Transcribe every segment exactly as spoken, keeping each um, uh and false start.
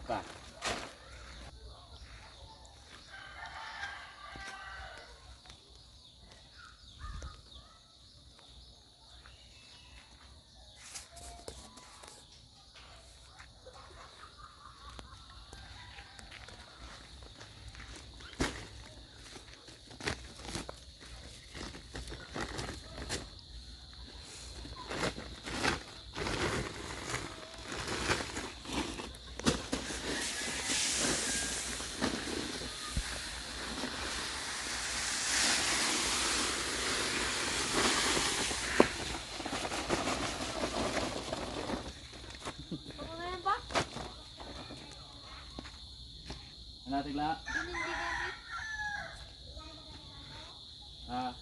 Pa. Ano, tigla? Ah.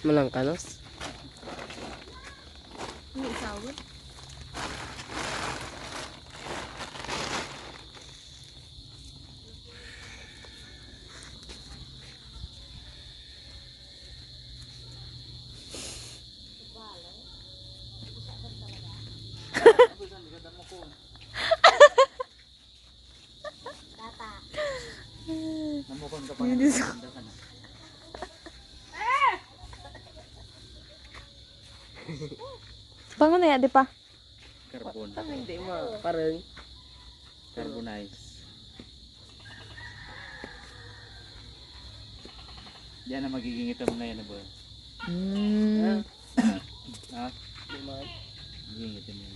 Malangkanos? May isawod. Namukon ka pa. Bangon na ya, di pa? Carbon. Parang hindi mo, parang carbonize. Diyan na magiging itom na yan, boy. Mm. Ha? Di man. Magiging itom yan.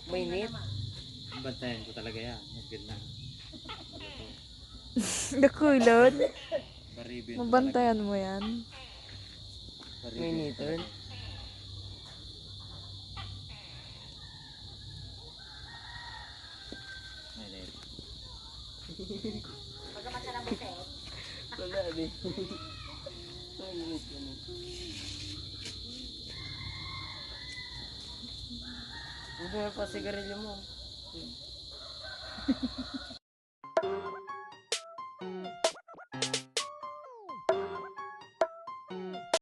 Mainit. Bantayan ko talaga yan. Yan, good na. Dakulon. Baribin ko talaga. Mabantayan mo yan. Baribin ko talaga. Mainiton. Wala, di. Ang init ka na. Ano yung pasigarilyo mo?